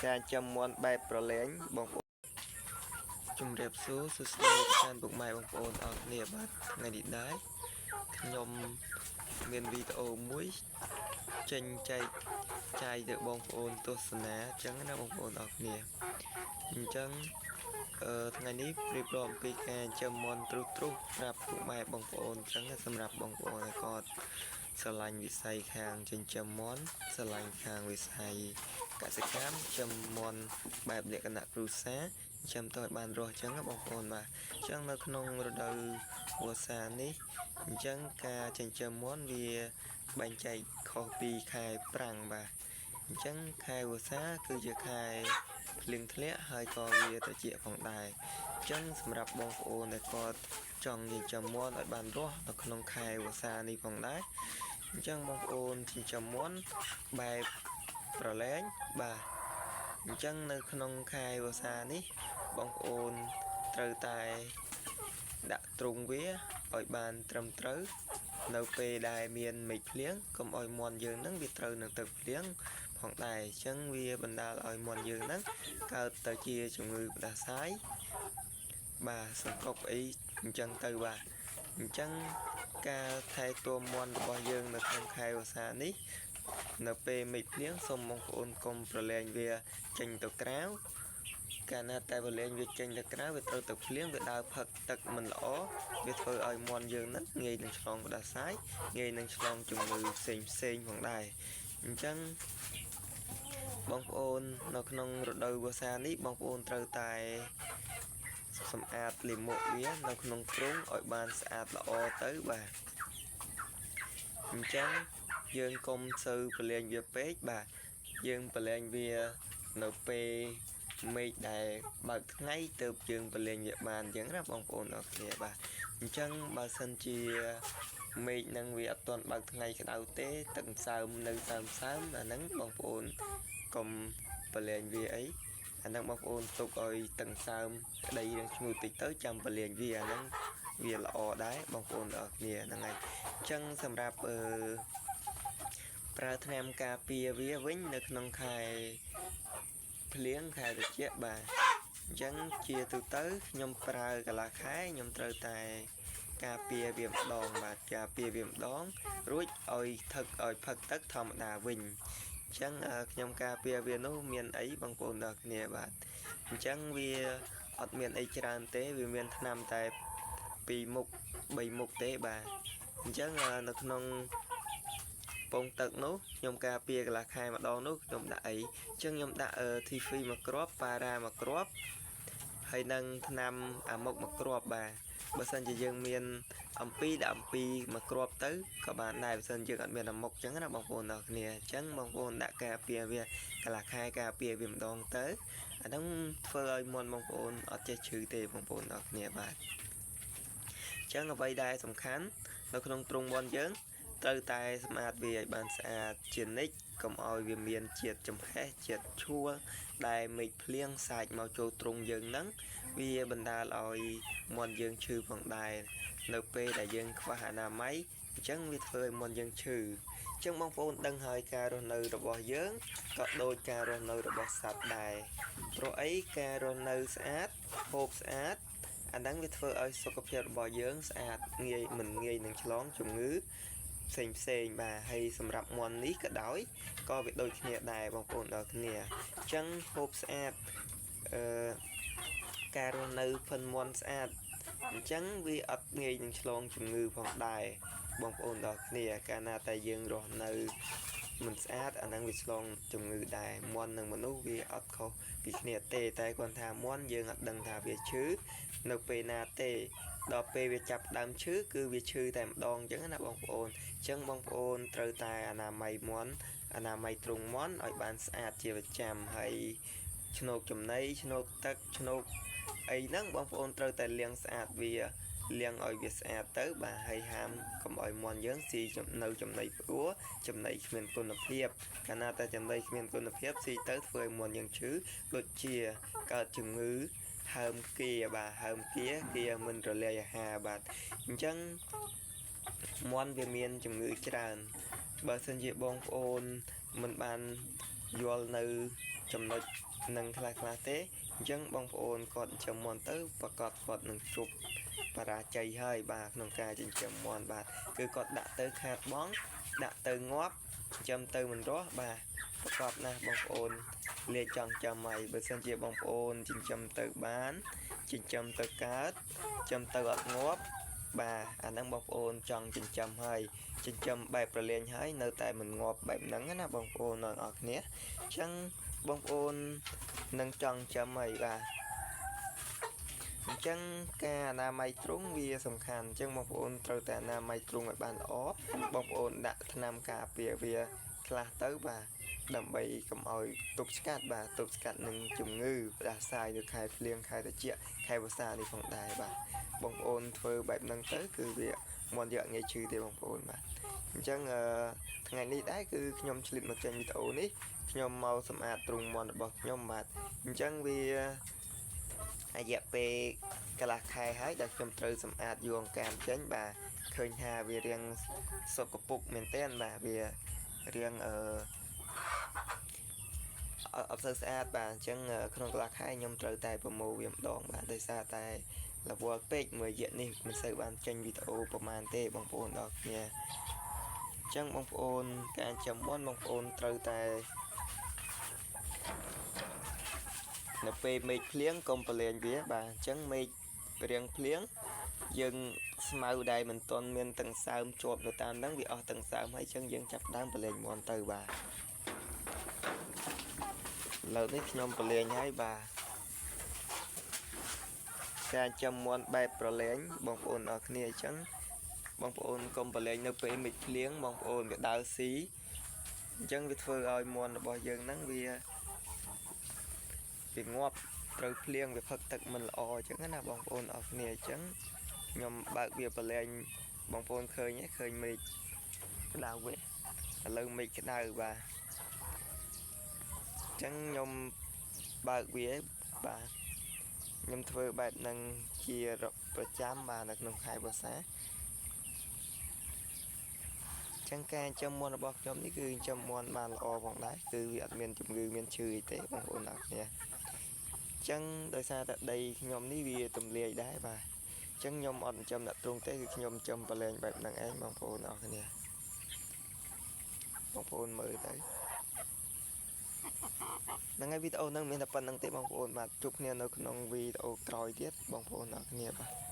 ការចិញ្ចឹមមាន់បែបប្រលែងបងប្អូនជំរាបសួរសួស្តីទៅកាន់ពុកម៉ែបងប្អូនអរគ្នាបាទថ្ងៃនេះដែរខ្ញុំមានវីដេអូមួយចេញចែកចាយទៅបងប្អូនទស្សនាអញ្ចឹងណាបងប្អូនអរគ្នាអញ្ចឹងអឺថ្ងៃនេះរៀបរាប់អំពីការចិញ្ចឹមមាន់ទ្រុសទ្រុសប្រាប់ពុកម៉ែបងប្អូនអញ្ចឹងណាសម្រាប់បងប្អូនដែលគាត់ស្រឡាញ់វិស័យខាងចិញ្ចឹមមាន់ស្រឡាញ់ខាងវិស័យកសិកម្មចិញ្ចឹមមាន់បែបលក្ខណៈគ្រួសារចិញ្ចឹមទៅឲ្យបានរស់អញ្ចឹងណាបងប្អូនបាទអញ្ចឹងនៅក្នុងរដូវវស្សានេះអញ្ចឹងការចិញ្ចឹមមាន់វាបែងចែកខុសពីខែប្រាំងបាទអញ្ចឹងខែវស្សាគឺជាខែភ្លៀងធ្លាក់ហើយក៏វាត្រជាក់ផងដែរអញ្ចឹងសម្រាប់បងប្អូនដែលគាត់ចង់ចិញ្ចឹមមាន់ឲ្យបានរស់នៅក្នុងខែវស្សានេះផងដែរអញ្ចឹងបងប្អូនចិញ្ចឹមមាន់បែបប្រលែងបាទអញ្ចឹងនៅក្នុងខែវស្សានេះបងប្អូនត្រូវតែដាក់ទ្រុងវាឲ្យបានត្រឹមត្រូវនៅពេលដែលមានមេឃភ្លៀងកុំឲ្យមាន់យើងនឹងវាត្រូវនឹងទឹកភ្លៀងផងដែរអញ្ចឹងវាបណ្ដាលឲ្យមាន់យើងនឹងកើតទៅជាជំងឺផ្ដាសាយបាទសង្កប់អីអញ្ចឹងទៅបាទអញ្ចឹងការថែទាំមាន់របស់យើងនៅក្នុងខែវស្សានេះនៅពេលមេឃភ្លៀងសូមបងប្អូនកុំប្រលែងវាចេញទៅក្រៅកាលណាតែប្រលែងវាចេញទៅក្រៅវាត្រូវទៅភ្លៀងវាដើរផឹកទឹកមិនល្អវាធ្វើឲ្យមាន់យើងហ្នឹងងាយនឹងឆ្លងផ្ដាសាយងាយនឹងឆ្លងជំងឺផ្សេងផ្សេងផងដែរអញ្ចឹងបងប្អូននៅក្នុងរដូវវស្សានេះបងប្អូនត្រូវតែសម្អាតលាមកវានៅក្នុងទ្រុងឲ្យបានស្អាតល្អទៅបាទអញ្ចឹងយើងកុំសូវប្រលែងវាពេកបាទយើងប្រលែងវានៅពេលមេឃដែលបើកថ្ងៃទៅយើងប្រលែងវាបានអញ្ចឹងណាបងប្អូនអរគ្នាបាទអញ្ចឹងបើសិនជាមេឃនឹងវាអត់ទាន់បើកថ្ងៃក្តៅទេទឹកសើមនៅសើមសើមអាហ្នឹងបងប្អូនកុំប្រលែងវាអីអាហ្នឹងបងប្អូនទុកឲ្យទឹកសើមក្តីនឹងឈ្ងុយតិចទៅចាំប្រលែងវាអាហ្នឹងវាល្អដែរបងប្អូនអរគ្នាហ្នឹងហើយអញ្ចឹងសម្រាប់អឺប្រើថ្នាំការពារវាវិញនៅក្នុងខែភ្លៀងខែត្រជាក់បាទអញ្ចឹងជាទូទៅខ្ញុំប្រើកន្លះខែខ្ញុំត្រូវតែការពារវាម្ដងបាទការពារវាម្ដងរួចឲ្យថឹកឲ្យផឹកទឹកធម្មតាវិញអញ្ចឹងខ្ញុំការពារវានោះមានអីបងប្អូនដល់គ្នាបាទអញ្ចឹងវាអត់មានអីច្រើនទេវាមានថ្នាំតែ2មុខ3មុខទេបាទអញ្ចឹងនៅក្នុងពងទឹកនោះខ្ញុំការពារកន្លះខែម្ដងនោះខ្ញុំដាក់អីអញ្ចឹងខ្ញុំដាក់ TV មួយគ្រាប់ប៉ារ៉ាមួយគ្រាប់ហើយនឹងថ្នាំអាមុកមួយគ្រាប់បាទបើសិនជាយើងមានអំពីដាក់អំពីមួយគ្រាប់ទៅក៏បានដែរបើសិនយើងអត់មានអាមុកអញ្ចឹងណាបងប្អូនអរគ្នាអញ្ចឹងបងប្អូនដាក់ការពារវាកន្លះខែការពារវាម្ដងទៅអាហ្នឹងធ្វើឲ្យមាន់បងប្អូនអត់ចេះឈឺទេបងប្អូនអរគ្នាបាទអញ្ចឹងអ្វីដែលសំខាន់នៅក្នុងទ្រុងមាន់យើងត្រូវតែសម្អាតវាឲ្យបានស្អាតជានិច្ចកុំឲ្យវាមានជាតិចំហេះជាតិឈួលដែលមេឃភ្លៀងសាចមកចូលទ្រុងយើងហ្នឹងវាបណ្ដាលឲ្យមាន់យើងឈឺផងដែរនៅពេលដែលយើងខ្វះអនាម័យអញ្ចឹងវាធ្វើឲ្យមាន់យើងឈឺអញ្ចឹងបងប្អូនដឹងហើយការរស់នៅរបស់យើងក៏ដូចការរស់នៅរបស់សត្វដែរព្រោះអីការរស់នៅស្អាតហូបស្អាតអាហ្នឹងវាធ្វើឲ្យសុខភាពរបស់យើងស្អាតងាយមិនងាយនឹងឆ្លងជំងឺផ្សេងផ្សេងបាទហើយសម្រាប់មាន់នេះក៏ដោយក៏វាដូចគ្នាដែរបងប្អូនដល់គ្នាអញ្ចឹងហូបស្អាតអឺការរស់នៅផិនមាន់ស្អាតអញ្ចឹងវាអត់ងាយនឹងឆ្លងជំងឺផងដែរបងប្អូនដល់គ្នាកាលណាតែយើងរស់នៅមិនស្អាតអាហ្នឹងវាឆ្លងជំងឺដែរមាន់និងមនុស្សវាអត់ខុសពីគ្នាទេតែគាត់ថាមាន់យើងអត់ដឹងថាវាឈឺនៅពេលណាទេដល់ពេលវាចាប់ដើមឈឺគឺវាឈឺតែម្ដងអញ្ចឹងណាបងប្អូនអញ្ចឹងបងប្អូនត្រូវតែអនាម័យមាន់អនាម័យទ្រុងមាន់ឲ្យបានស្អាតជាប្រចាំហើយឆ្នូកចំណីឆ្នូកទឹកឆ្នូកអីហ្នឹងបងប្អូនត្រូវតែលាងស្អាតវាលាងឲ្យវាស្អាតទៅបាទហើយហាមកុំឲ្យមាន់យើងស៊ីនៅចំណីផ្អួរចំណីគ្មានគុណភាពកាលណាតែចំណីគ្មានគុណភាពស៊ីទៅធ្វើឲ្យមាន់យើងឈឺដូចជាកើតជំងឺហើមគាបាទហើមគាគាមិនរលាយអាហារបាទអញ្ចឹងមាន់វាមានជំងឺច្រើនបើសិនជាបងប្អូនមិនបាន យល់នៅចំណុចនឹងខ្លះខ្លះទេអញ្ចឹងបងប្អូនគាត់ចិញ្ចឹមមាន់ទៅប្រកាសគាត់នឹងជួបបរាជ័យហើយបាទក្នុងការចិញ្ចឹមមាន់បាទគឺគាត់ដាក់ទៅខាតបងដាក់ទៅងាប់ចិញ្ចឹមទៅមិនរស់បាទប្រកបណាស់បងប្អូនលាចង់ចាំហើយបើសិនជាបងប្អូនចិញ្ចឹមទៅបានចិញ្ចឹមទៅកើតចិញ្ចឹមទៅអត់ងាប់បាទអាហ្នឹងបងប្អូនចង់ចិញ្ចឹមហើយចិញ្ចឹមបែបប្រលែងហើយនៅតែមិនងាប់បែបហ្នឹងណាបងប្អូនទាំងអស់គ្នាអញ្ចឹងបងប្អូននឹងចង់ចាំហើយបាទអញ្ចឹងការអនាម័យទ្រុងវាសំខាន់អញ្ចឹងបងប្អូនត្រូវតែអនាម័យទ្រុងឲ្យបានល្អបងប្អូនដាក់ថ្នាំការពារវាខ្លះទៅបាទដើម្បីកុំឲ្យទប់ស្កាត់បាទទប់ស្កាត់នឹងជំងឺផ្ដាសាយនៅខែភ្លៀងខែត្រជាក់ខែវស្សានេះផងដែរបាទបងប្អូនធ្វើបែបហ្នឹងទៅគឺវាមាន់យកងាយឈឺទេបងប្អូនបាទអញ្ចឹងអឺថ្ងៃនេះដែរគឺខ្ញុំឆ្លៀតមកចេញវីដេអូនេះខ្ញុំមកសម្អាតទ្រុងមាន់របស់ខ្ញុំបាទអញ្ចឹងវារយៈពេលកន្លះខែហើយដែលខ្ញុំត្រូវសម្អាតយួងកាមចេញបាទឃើញថាវារៀងសុកពុកមែនទែនបាទវារៀងអឺអត់សូវស្អាតបាទអញ្ចឹងក្នុងកន្លះខែខ្ញុំត្រូវតែប្រមូលវាម្ដងបាទដោយសារតែរវល់ពេកមួយរយៈនេះមិនសូវបានចេញវីដេអូប្រហែលទេបងប្អូនដល់គ្នាអញ្ចឹងបងប្អូនការចាំមុនបងប្អូនត្រូវតែនៅពេលមេឃភ្លៀងកុំប្រលែងវាបាទអញ្ចឹងមេឃរៀងភ្លៀងយើងស្មៅដែលមិនទាន់មានទាំងសើមជាប់នៅតាមហ្នឹងវាអស់ទាំងសើមហើយអញ្ចឹងយើងចាប់ដើមប្រលែងមាន់ទៅបាទលើកនេះខ្ញុំប្រលែងហើយបាទការចំមាន់បែបប្រលែងបងប្អូនអរគ្នាអញ្ចឹងបងប្អូនកុំប្រលែងនៅពេលមេឃភ្លៀងបងប្អូនវាដើរស៊ីអញ្ចឹងវាធ្វើឲ្យមាន់របស់យើងហ្នឹងវាវាងាប់ត្រូវភ្លៀងវាផឹកទឹកមិនល្អអញ្ចឹងណាបងប្អូនអរគ្នាអញ្ចឹងខ្ញុំបើកវាប្រលែងបងប្អូនឃើញទេឃើញមេឃក្តៅវិញឥឡូវមេឃក្តៅបាទអញ្ចឹងខ្ញុំបើកវាបាទខ្ញុំធ្វើបែបហ្នឹងជាប្រចាំបាទនៅក្នុងខែវស្សាចឹងការចិញ្ចឹមមាន់របស់ខ្ញុំនេះគឺចិញ្ចឹមមាន់បានល្អផងដែរគឺវាអត់មានជំងឺមានឈឺអីទេបងប្អូនអរគ្នាចឹងដោយសារតែដីខ្ញុំនេះវាទំលាយដែរបាទចឹងខ្ញុំអត់ចិញ្ចឹមដាក់ទ្រុងទេគឺខ្ញុំចិញ្ចឹមប្រលែងបែបហ្នឹងឯងបងប្អូនអរគ្នាបងប្អូនមើលទៅហ្នឹងហើយវីដេអូហ្នឹងមានតែប៉ុណ្្នឹងទេបងប្អូនបាទជួបគ្នានៅក្នុងវីដេអូក្រោយទៀតបងប្អូនអរគ្នាបាទ។